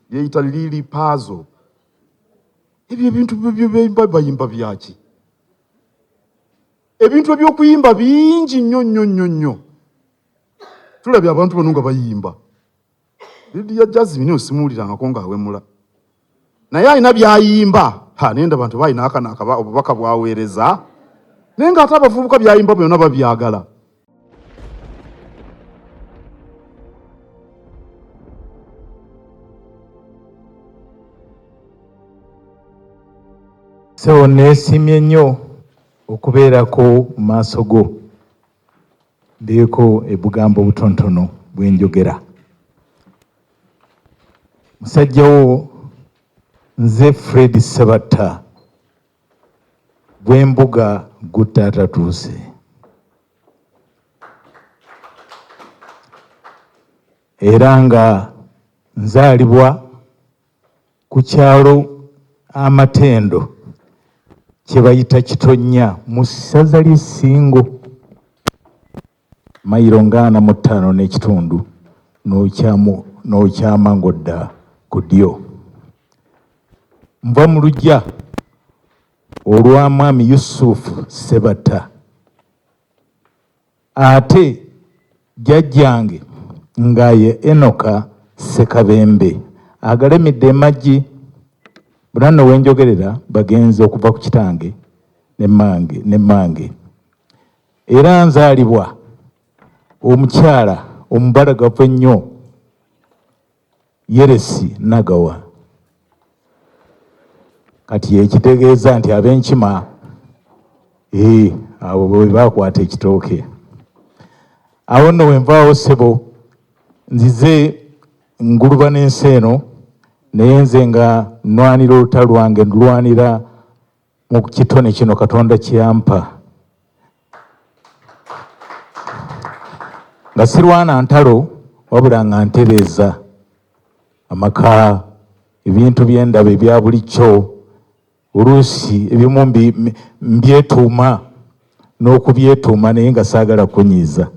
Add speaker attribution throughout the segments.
Speaker 1: Yeeyita Lili Pazo. Ebyo ebintu bayimba byaki? Ebintu eby'okuyimba bingi nnyo nnyo nnyo nnyo. Tulabye abantu bano nga bayimba. Lydia Jazmine oyo simuwulirangako ng'awemula. Naye alina by'ayimba. Ha, naye ndaba nti oba alina akano akaba obubaka bw'aweereza. Naye ng'ate abavubuka by'ayimba byonna babyagala.
Speaker 2: Ssebo neesiimye nnyo okubeerako mu maaso go mbeeko ebugambo obutontono bwe njogera. Musajja wo nze Fred Ssebatta gw'embuga gutta atatuuse. Era nga nzaalibwa ku kyalo Amatendo kye bayita Kitonnya mu ssaza ly'e Ssingo, mayiro nga 45 n'okyama ng'odda ku ddyo. Nva mu luggya olwa Mwami Yusuf Ssebatta. Ate jjajjange nga ye Enoka Ssekabembe agalamidde e Maggi. Bonna nno we njogerera bagenzi okuva ku kitange ne mmange ne mmange. Era nzaalibwa omukyala omubalagavu ennyo Yeresi Nagawa. Kati ekitegeeza nti ab'enkima ee abo bwe bakwata ekitooke. Awo nno we nvaawo ssebo nzize nguluba n'ensi eno naye nze nga nnwanira olutalo lwange ndulwanira mu kitone kino Katonda kye yampa. Nga sirwana ntalo wabula nga ntereeza amaka, ebintu bye ndaba ebya bulijjo oluusi ebimu mbyetuuma n'okubyetuuma naye nga saagala kukunyiiza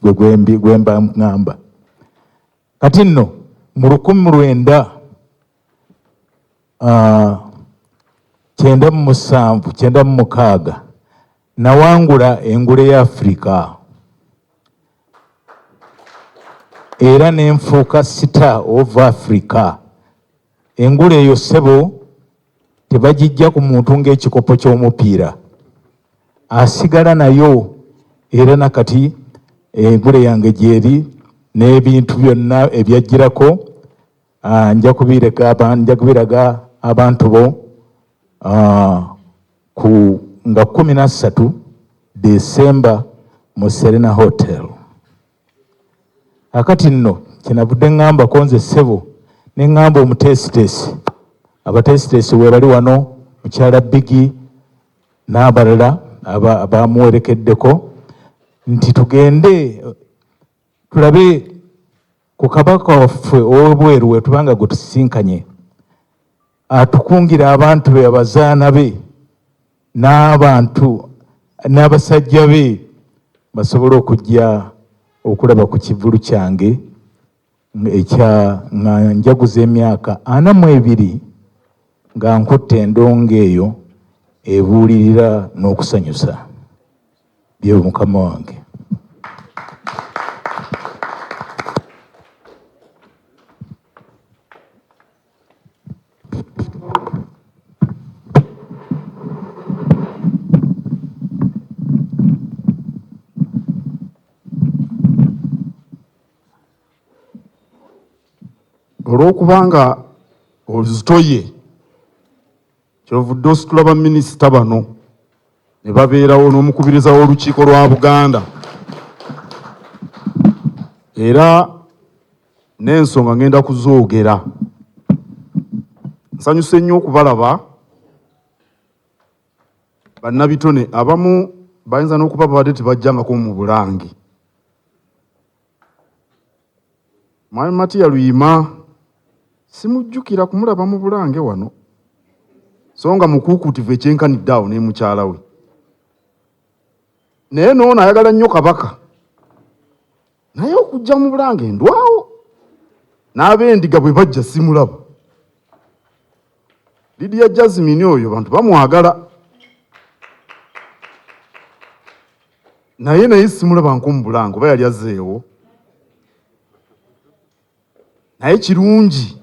Speaker 2: gwe gwe mba ŋŋamba. Kati nno mu 1997, 96 nawangula engule ya Afrika era ne nfuuka Star of Africa. Engule eyo ssebo tebagijja ku muntu ng'ekikopo ky'omupiira, asigala nayo era na kati engule yange gyeri n'ebintu byonna ebyajjirako. Nja kubiraga abantu bo ku nga 13 Desemba mu Serena Hotel. Akati nno kyenavudde ŋŋambako nze ssebo ne ŋŋamba omuteesiteesi, abateesiteesi weebali wano, mukyala Bigi n'abalala abamuwerekeddeko nti tugende tulabe ku kabaka waffe ow'ebweru wetuba nga gwe tusisinkanye atukungira abantu be, abazaana be n'abantu n'abasajja be basobole okujja okulaba ku kivvulu kyange ekya nga njaguza emyaka 42 nga nkutte endongo eyo ebuulirira n'okusanyusa. Byebyo mukama wange.
Speaker 1: Olw'okubanga ozitoye kyovudde ositula baminisita bano ne babeerawo n'omukubiriza w'olukiiko lwa Buganda era n'ensonga ngenda kuzoogera. Nsanyuse nnyo okubalaba bannabitone abamu bayinza n'okuba babadde tebajjangako mu Bulange. Mwami Matia Luyima simujjukira kumulaba mu Bulange wano, so nga mukuukuutivu ekyenkanidde awo ne mukyala we. Naye n'ono ayagala nnyo Kabaka, naye okujja mu Bulange ndwawo, n'ab'endiga bwe bajja simulaba. Lydia Jazmine oyo bantu bamwagala, naye naye simulaba nko mu Bulange oba yali azzeewo. Naye kirungi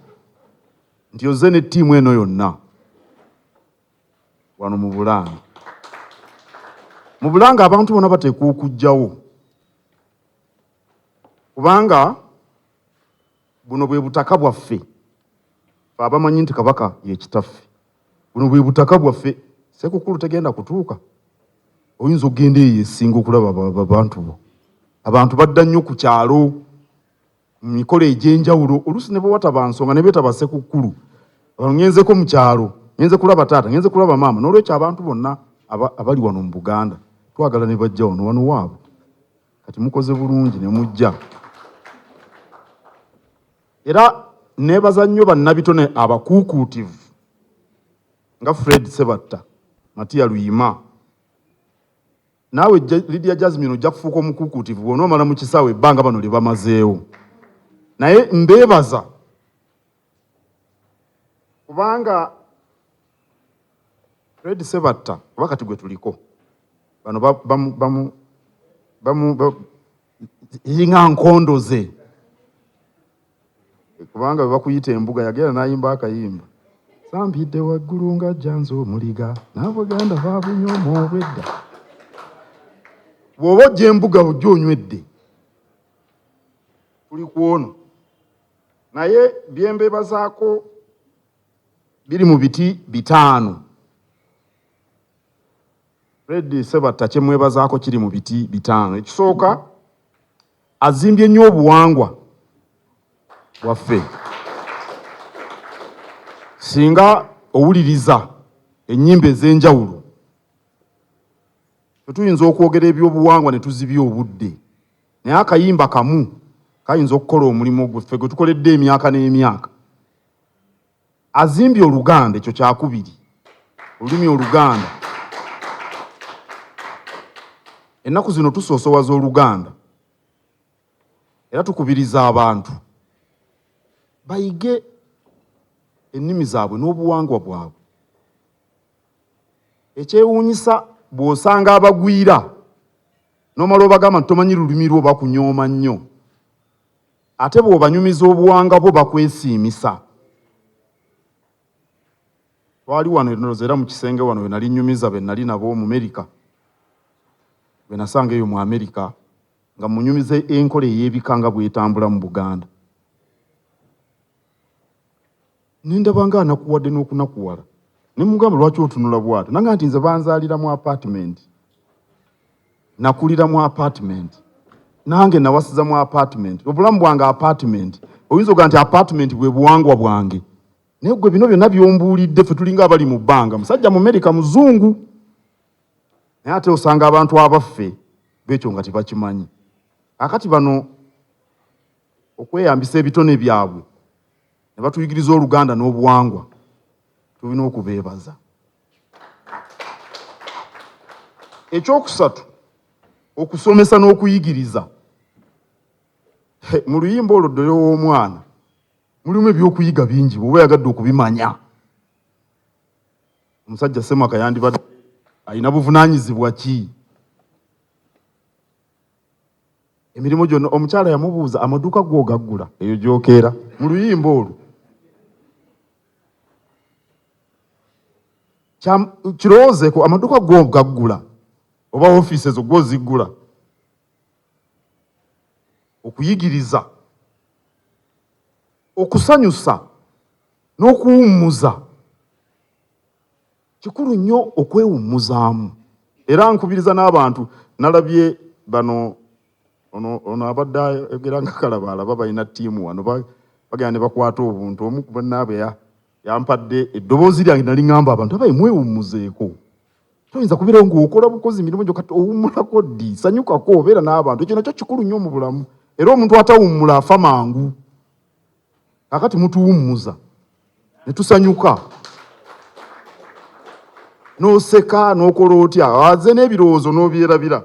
Speaker 1: nti ozze ne ttiimu eno yonna wano mu Bulange. Mu Bulange abantu bonna bateekwa okujjawo, kubanga buno bwe butaka bwaffe. Fe abamanyi nti Kabaka ye kitaffe, buno bwe butaka bwaffe. Sekukkulu tegenda kutuuka, oyinza okugenda eyo esinga okulaba abantu bo. Abantu badda nnyo ku kyalo mu mikolo egy'enjawulo, oluusi ne bwe wataba nsonga, ne beetaba Sekukkulu. Abantu ngenzeko mu kyalo, ngenze kulaba taata, ngenze kulaba maama. N'olwekyo abantu bonna abali wano mu Buganda twagala ne bajja wano, wano waabwe. Kati mukoze bulungi ne mujja. Era neebaza nnyo bannabitone abakuukuutivu nga Fred Sebatta, Matiya Luyima. Naawe Lydia Jazmine ojja kufuuka omukuukuutivu bw'onoomala mu kisaawe ebbanga bano lye bamazeewo. Naye mbeebaza kubanga Fred Sebatta, kuba kati gwe tuliko bano bamu nga nkondo ze, kubanga bwe bakuyita embuga yagenda n'ayimba akayimba sambidde waggulu nga jjanza omuliga n'Abaganda baabunyooma obwedda. Bw'oba ojja embuga ojja onywedde, tuli ku ono. Naye byembeebazaako biri mu biti 5. Fred Sebatta kyemwebazaako kiri mu biti 5. Ekisooka, azimbye nnyo obuwangwa bwaffe. Singa owuliriza ennyimba ez'enjawulo, tetuyinza okwogera ebyobuwangwa ne tuzibya obudde, naye akayimba kamu kayinza okukola omulimu gweffe gwe tukoledde emyaka n'emyaka. Azimbye Oluganda, ekyo kyakubiri, olulimi Oluganda. Ennaku zino tusoosowaza Oluganda, era tukubiriza abantu bayige ennimi zaabwe n'obuwangwa bwabwe. Ekyewuunyisa, bw'osanga abagwira n'omala obagamba nti tomanyi lulimi lwo, bakunyooma nnyo. Ate bw'obanyumiza obuwangwa bwo, bakwesiimisa. Twali wano ndowooza era mu kisenge wano we nali nnyumiza be nali nabo mu Amerika, bwe nasanga eyo mu Amerika, nga munyumiza enkola ey'ebika nga bw'etambula mu Buganda. Ne ndaba nga anakuwadde n'okunakuwala, ne mugamba, "Lwaki otunula bw'atyo?" Nanga nti, "Nze banzaalira mu apartment, nakulira mu apartment, nange nawasiza mu apartment, obulamu bwange apartment. Oyinza oga nti apartment bwe buwangwa bwange, naye gwe bino byonna byombuulidde, ffe tulinga abali mu bbanga." Musajja mu Amerika, muzungu, naye ate osanga abantu abaffe bekyo nga tebakimanyi. Akati bano okweyambisa ebitone byabwe ne batuyigiriza Oluganda n'obuwangwa, tulina okubeebaza. Ekyokusatu, okusomesa n'okuyigiriza. Mu luyimba olwo ddole w'omwana mulimu ebyokuyiga bingi bw'oba oyagadde okubimanya. Omusajja Semaka yandibadde alina buvunaanyizibwa ki? Emirimu gyonna omukyala yamubuuza, amaduuka gwogaggula eyo gyokeera mu luyimba olwo. Kirowoozeeko, amaduuka gwogaggula oba ofiisi ezo gwoziggula? Okuyigiriza, okusanyusa n'okuwummuza kikulu nnyo, okwewummuzaamu. Era nkubiriza n'abantu, nalabye bano, ono abadde ayogera nga kalabalaba, balina ttiimu wano, bagenda ne bakwata obuntu. Omu ku bannaabwe yampadde eddoboozi lyange, nali ŋŋamba abantu abaye mwewummuzeeko. Toyinza kubeerawo ng'okola bukozi mirimu gyo, kati owummulako ddi? Sanyukako, obeera n'abantu, ekyo nakyo kikulu nnyo mu bulamu. Era omuntu atawummula afa mangu. Kakati mutuwummuza ne tusanyuka, n'oseka n'okola otya, aze n'ebirowoozo n'obyerabira.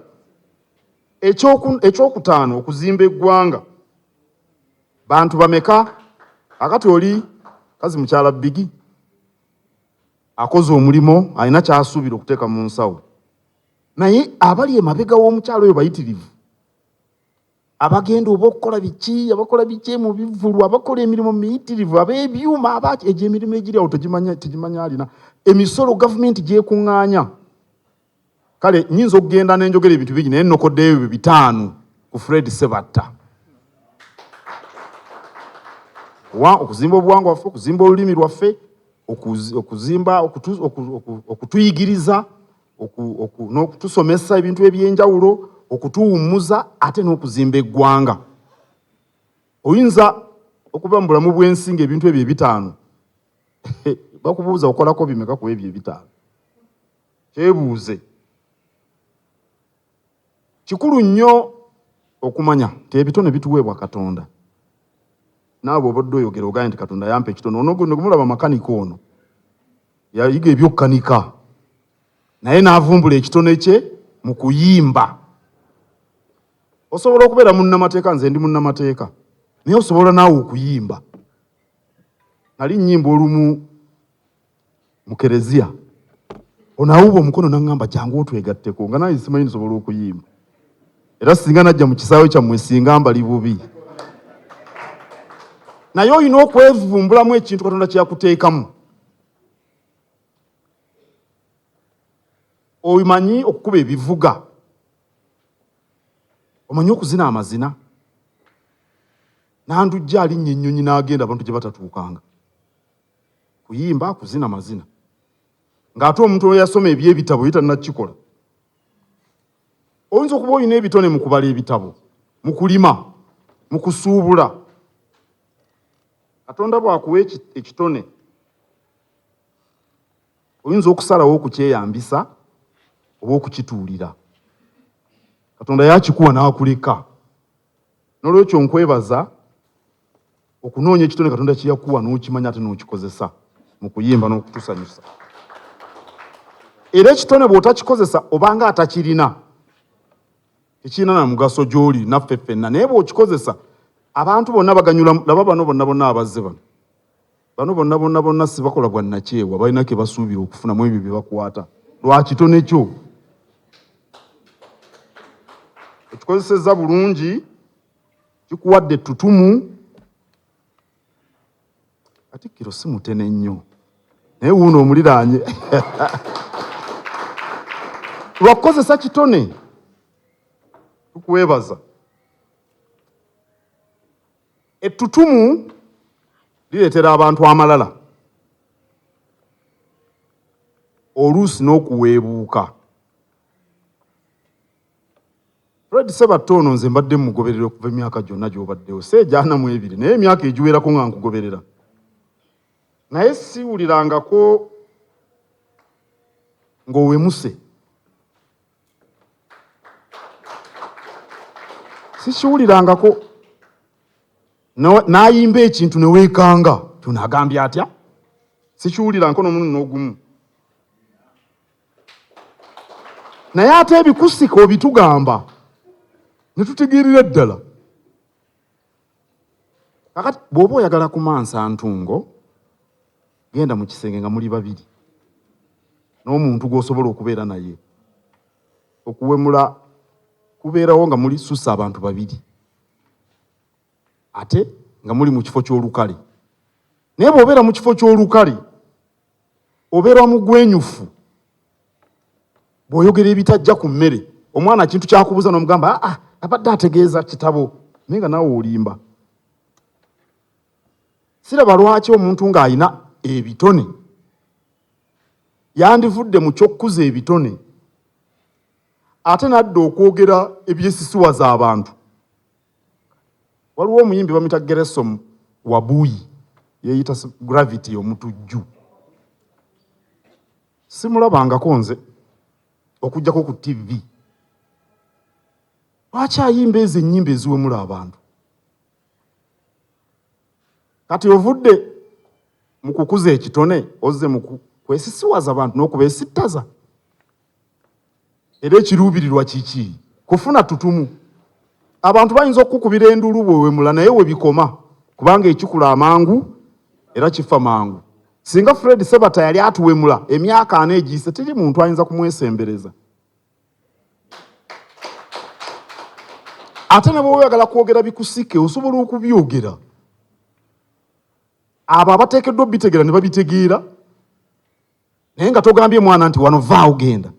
Speaker 1: Ekyokutaano, okuzimba eggwanga. Bantu bameka akati oli kazi mukyala Bigi? Akoze omulimu, alina ky'asuubira okuteeka mu nsawo. Naye abali emabega w'omukyala oyo bayitirivu. Abagenda oba okukola biki, abakola biki mu bivvulu, abakola emirimu miyitirivu, ab'ebyuma, abaki, egyo emirimu egiri awo tegimanya, tegimanya alina. Emisolo gavumenti gy'ekuŋŋaanya. Kale nnyinza okugenda ne njogera ebintu bingi naye nnokoddeyo ebyo bitaano ku Fred Ssebatta. Okuzimba obuwangwa bwaffe, okuzimba olulimi lwaffe, okuzimba, okutuyigiriza, n'okutusomesa ebintu eby'enjawulo, okutuwummuza ate n'okuzimba eggwanga. Oyinza okuba mu bulamu bw'ensi ng'ebintu ebyo ebitaano bakubuuza okolako bimeka ku ebyo ebitaano. Kyebuuze. Kikulu nnyo okumanya nti ebitone bituweebwa Katonda. Naawe obadde oyogera ogambye nti Katonda yampa ekitone. Ono gwe mulaba makanika ono yayiga eby'okukanika naye n'avumbula ekitone kye mu kuyimba. Osobola okubeera munnamateeka, nze ndi munnamateeka, naye osobola naawe okuyimba. Nali nnyimba olumu mu kereziya, ono awuba omukono n'aŋŋamba jangu otwegatteko, nga nange simanyi nsobola okuyimba. Era singa najja mu kisaawe kyammwe singa mbali bubi. Naye olina okwevumbulamu ekintu Katonda kye yakuteekamu. Omanyi okukuba ebivuga, omanyi okuzina amazina. Nandujja alinnya ennyonyi n'agenda abantu gye batatuukanga. Kuyimba, kuzina mazina. Ng'ate omuntu oyo yasoma eby'ebitabo ye tannakikola. Oyinza okuba olina ebitone mu kubala ebitabo, mu kulima, mu kusuubula. Katonda bw'akuwa ekitone, oyinza okusalawo okukyeyambisa oba okukituulira. Katonda yakikuwa n'akuleka. N'olwekyo nkwebaza okunoonya ekitone Katonda kye yakuwa n'okimanya ate n'okikozesa mu kuyimba n'okutusanyusa. Era ekitone bw'otakikozesa obanga atakirina, tekirina na mugaso gy'oli naffe ffenna, naye bw'okikozesa abantu bonna baganyula. Laba bano bonna bonna abazze bano, bano bonna bonna bonna si bakola bwa nnakyewa, balina ke basuubira okufunamu ebyo bye bakwata lwa kitone kyo. Okikozesezza bulungi, kikuwadde ettutumu. Katikkiro si mutene nnyo, naye wuuno omuliraanye. Lwa kukozesa kitone, tukwebaza. Ettutumu lireetera abantu amalala, oluusi n'okuweebuuka. Fred Ssebatta ono nze mbadde mmugoberera okuva emyaka gyonna gy'obaddewo, si egyana mu ebiri, naye emyaka egiwerako nga nkugoberera. Naye siwulirangako ng'owemuse. Sikiwulirangako. N'ayimba ekintu ne weekanga, tuno agambye atya? Sikiwulirangako n'omulundi n'ogumu. Naye ate ebikusika obitugamba ne tutegeerera ddala. Kakati bw'oba oyagala kumansa ntungo, genda mu kisenge nga muli babiri n'omuntu gw'osobola okubeera naye. Okuwemula kubeerawo nga muli susa abantu babiri, ate nga muli mu kifo ky'olukale. Naye bw'obeera mu kifo ky'olukale, obeera mugwenyufu. Bw'oyogera ebitajja ku mmere, omwana kintu kyakubuuza n'omugamba, aa, abadde ategeeza kitabo, naye nga naawe olimba. Siraba lwaki omuntu ng'alina ebitone yandivudde mu ky'okukuza ebitone ate n'adda okwogera ebyesisiwaza abantu. Waliwo omuyimbi bamuyita Geresom Wabuyi, yeeyita Gravity omutujju. Simulabangako nze okuggyako ku TV. Lwaki ayimba ezo ennyimba eziwemula abantu? Kati ovudde mu kukuza ekitone ozze mu kwesisiwaza abantu n'okubeesittaza. Era ekiruubirirwa kiki? Kufuna ttutumu. Abantu bayinza okukukubira enduulu bw'owemula naye we bikoma, kubanga ekikula amangu era kifa mangu. Singa Fred Sebatta yali atuwemula emyaka 40 egiyise, teri muntu ayinza kumwesembereza. Ate ne bw'oba oyagala kwogera bikusike, osobola okubyogera. Abo abateekeddwa obitegeera ne babitegeera, naye nga togambye mwana nti wano vaawo genda.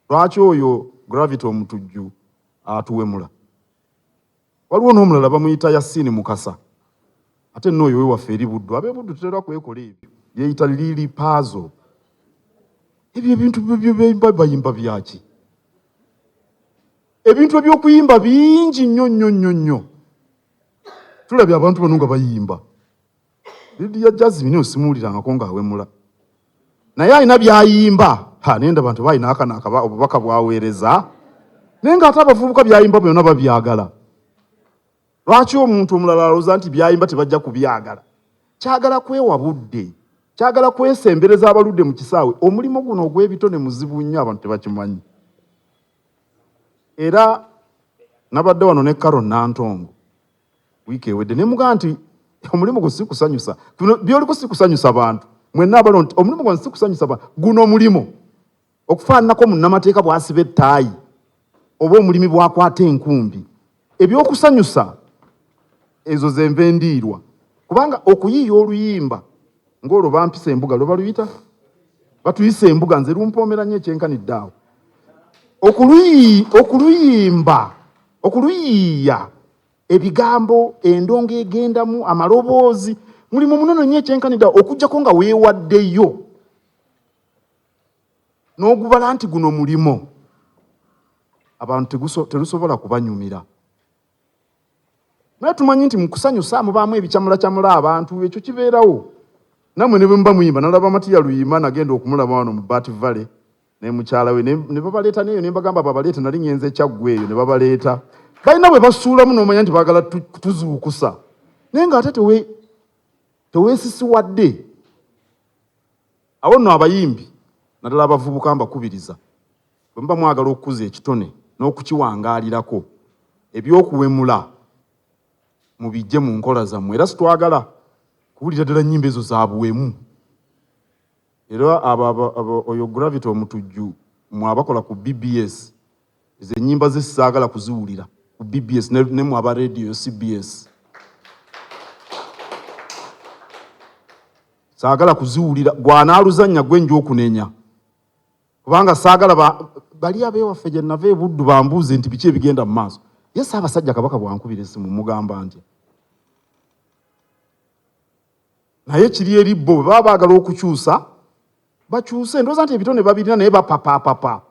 Speaker 1: Lwaki oyo Gravity Omutujju atuwemula? Waliwo n'omulala bamuyita Yasini Mukasa, ate nno oyo wewaffe eri Buddu. Ab'e Buddu tutera kwekola ebyo, yeeyita Lili Pazo. Ebyo ebintu bye bayimba byaki? Ebintu eby'okuyimba bingi nnyo nnyo nnyo nnyo. Tulabye abantu bano nga bayimba. Lydia Jazmine oyo simuwulirangako ng'awemula, naye alina by'ayimba. Ha, naye ndaba nti oba alina akano akaba obubaka bw'aweereza, naye ng'ate abavubuka by'ayimba byonna babyagala. Lwaki omuntu omulala alowooza nti by'ayimba tebajja kubyagala? Kyagala kwewa budde, kyagala kwesembereza abaludde mu kisaawe. Omulimu guno ogw'ebitone muzibu nnyo, abantu tebakimanyi. Era nabadde wano ne Carol Nantongo wiiki ewedde, ne mugamba nti omulimu gwo si kusanyusa, by'oliko si kusanyusa bantu mwenna abalo nti omulimu gwo si kusanyusa bantu. Guno omulimu okufaananako munnamateeka bw'asiba ettaayi oba omulimi bw'akwata enkumbi, ebyokusanyusa ezo ze nva endiirwa. Kubanga okuyiiya oluyimba ng'olwo bampisa embuga, lwe baluyita batuyisa embuga, nze lumpoomera nnyo ekyenkanidde awo. Okuluyimba, okuluyiiya ebigambo, endongo egendamu, amaloboozi, mulimu munono nnyo ekyenkanidde awo, okuggyako nga weewaddeyo n'ogubala nti guno mulimo, abantu terusobola kubanyumira. Naye tumanyi nti mu kusanyusa mubaamu ebikyamulakyamula abantu, ekyo kibeerawo. Nammwe ne bwe muba muyimba, nalaba Matiya Luyima, nagenda okumulaba wano mu Bat Valley ne mukyala we, ne babaleeta n'eyo, ne mbagamba babaleete, nali ngenze Kyaggwe eyo ne babaleeta. Balina bwe basuulamu n'omanya nti baagala kutuzuukusa, naye ng'ate teweesisiwadde. Awo nno abayimbi naddala abavubuka mbakubiriza, bwe muba mwagala okukuza ekitone n'okukiwangaalirako, ebyokuwemula mubijje mu nkola zammwe. Era sitwagala kuwulira ddala nnyimba ezo za buwemu. Era oyo Gravity Omutujju mwe abakola ku BBS, ezo ennyimba ze sisaagala kuziwulira ku BBS ne mwe aba radio CBS. Saagala kuziwulira, gw'anaaluzannya gwe nja okunenya. Kubanga saagala bali ab'ewaffe gye nava e Buddu bambuuze nti biki ebigenda mu maaso. Ye Ssaabasajja Kabaka bw'ankubira essimu mmugamba ntya? Naye kiri eri bo, bwe baba baagala okukyusa bakyuse. Ndowooza nti ebitone babirina naye bapapaapapa,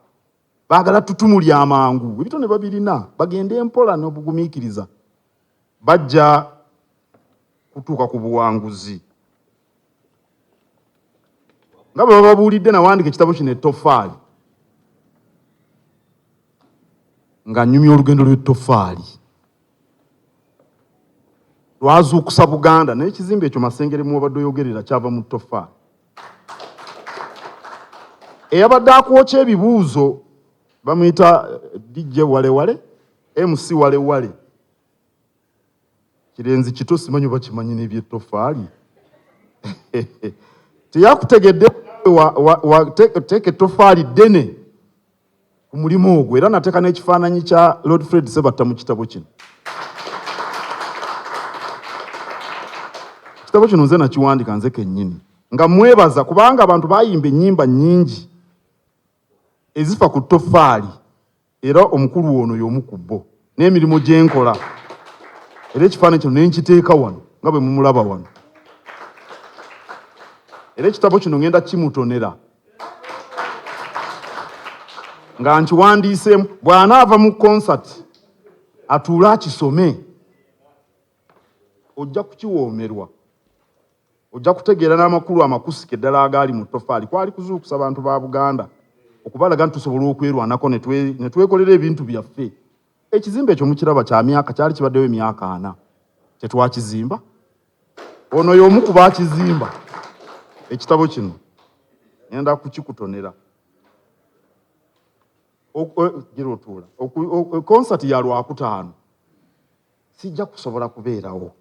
Speaker 1: baagala ttutumu lya mangu. Ebitone babirina, bagende mpola n'obugumiikiriza, bajja kutuuka ku buwanguzi. Nga bwe bababuulidde, nawandika ekitabo kino Ettoffaali nga nnyumya olugendo lw'ettoffaali lwazuukusa Buganda, naye ekizimbe ekyo Masengere mw'obadde oyogerera kyava mu ttoffaali. Eyabadde akwokya ebibuuzo bamuyita DJ Walewale, MC Walewale. Kirenzi kito simanyi oba kimanyi n'eby'ettoffaali. Teyakutegedde teeka ettoffaali ddene ku mulimu ogwo, era nateeka n'ekifaananyi kya Lord Fred Sebatta mu kitabo kino. Ekitabo kino nze nakiwandika nze kennyini nga mwebaza, kubanga abantu bayimba ennyimba nnyingi ezifa ku ttoffaali, era omukulu ono y'omu ku bo n'emirimu gye nkola, era ekifaananyi kino ne nkiteeka wano nga bwe mumulaba wano. Era ekitabo kino ngenda kimutonera nga nkiwandiiseemu, bw'anaava mu konsati atuule akisome, ojja kukiwoomerwa, ojja kutegeera n'amakulu amakusike ddala agaali mu ttofaali. Kwali kuzuukusa bantu ba Buganda, okubalaga nti tusobola okwerwanako ne twekolera ebintu byaffe. Ekizimbe ekyo mukiraba kya myaka, kyali kibaddewo emyaka 40 tetwakizimba. Ono y'omu ku baakizimba. Ekitabo kino ngenda kukikutonera. Gira otuula. Konsati ya Lwakutaano sijja kusobola kubeerawo,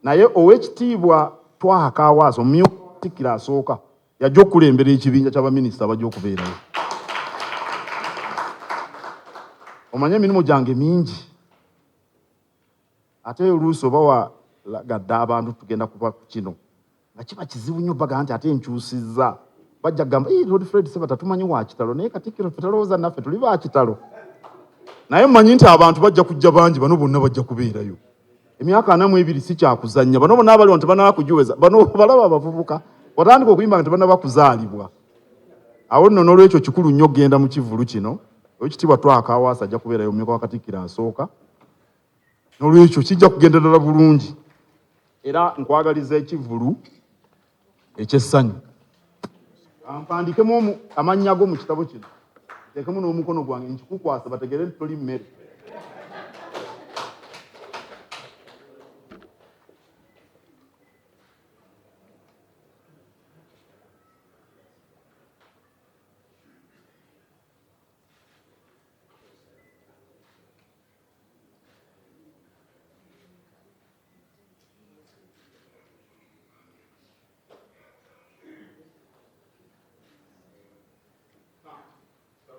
Speaker 1: naye Oweekitiibwa Twaha Kaawaase omumyuka Katikkiro asooka yajja okukulembera ekibinja ky'abaminisita abajja okubeerayo. Omanye emirimu gyange mingi, ate oluusi oba walagadde abantu tugenda kuba ku kino nga kiba kizibu nnyo baga nti ate nkyusizza, bajja kugamba Lord Fred Ssebatta tumanyi wa kitalo, naye Katikkiro ffe talowooza naffe tuli ba kitalo. Naye mmanyi nti abantu bajja kujja bangi, bano bonna bajja kubeerayo. Emyaka 42 si kyakuzannya, bano bonna abaliwo tebannaba kugiweza, bano balaba abavubuka watandika okuyimba nga tebannaba kuzaalibwa. Awo nno n'olwekyo kikulu nnyo okugenda mu kivvulu kino. Oweekitiibwa Twaha Kaawaase ajja kubeerayo, omumyuka wa Katikkiro asooka. N'olwekyo kijja kugenda ddala bulungi, era nkwagaliza ekivvulu eky'essanyu. Mpandiikemu amannya go mu kitabo kino, nteekemu n'omukono gwange nkikukwasa bategeere nti toli mmere.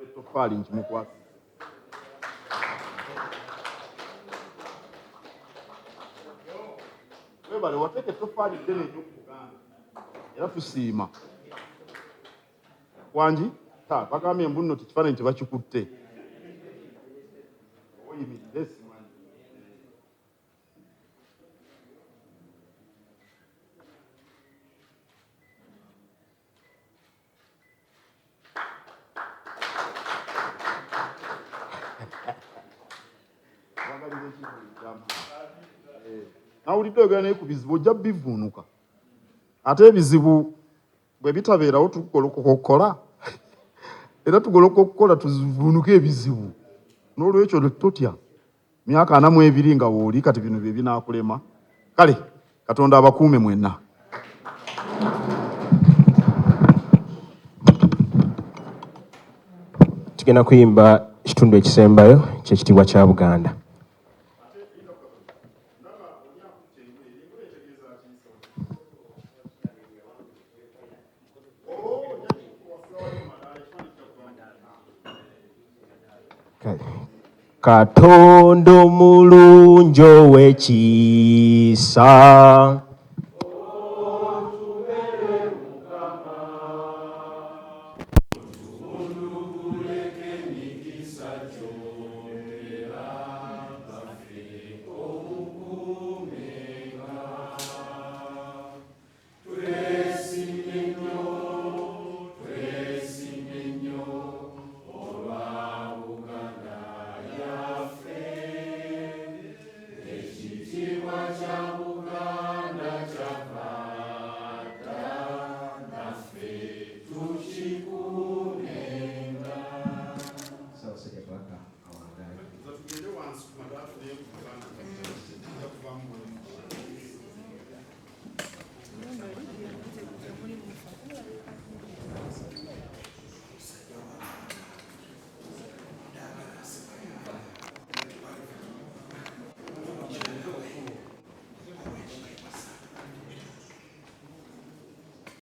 Speaker 1: Ettoffaali nkimukwasa. Webale wateeka ettoffaali ddene nnyo ku Buganda era tusiima. Wangi ta bagambye mbu nno ekifaananyi tebakikutte. Oyimirire simanyi. Nawulidde oyogera naye ku bizibu ojja bivuunuka, ate ebizibu bwe bitabeerawo tugolokoka okukola era tugolokoka okukola tuvuunuke ebizibu. N'olwekyo totya, myaka 42 nga wooli kati bino bye binaakulema. Kale Katonda abakuume mwenna.
Speaker 3: Tugenda kuyimba ekitundu ekisembayo ky'ekitiibwa kya Buganda. Katonda omulungi ow'ekisa,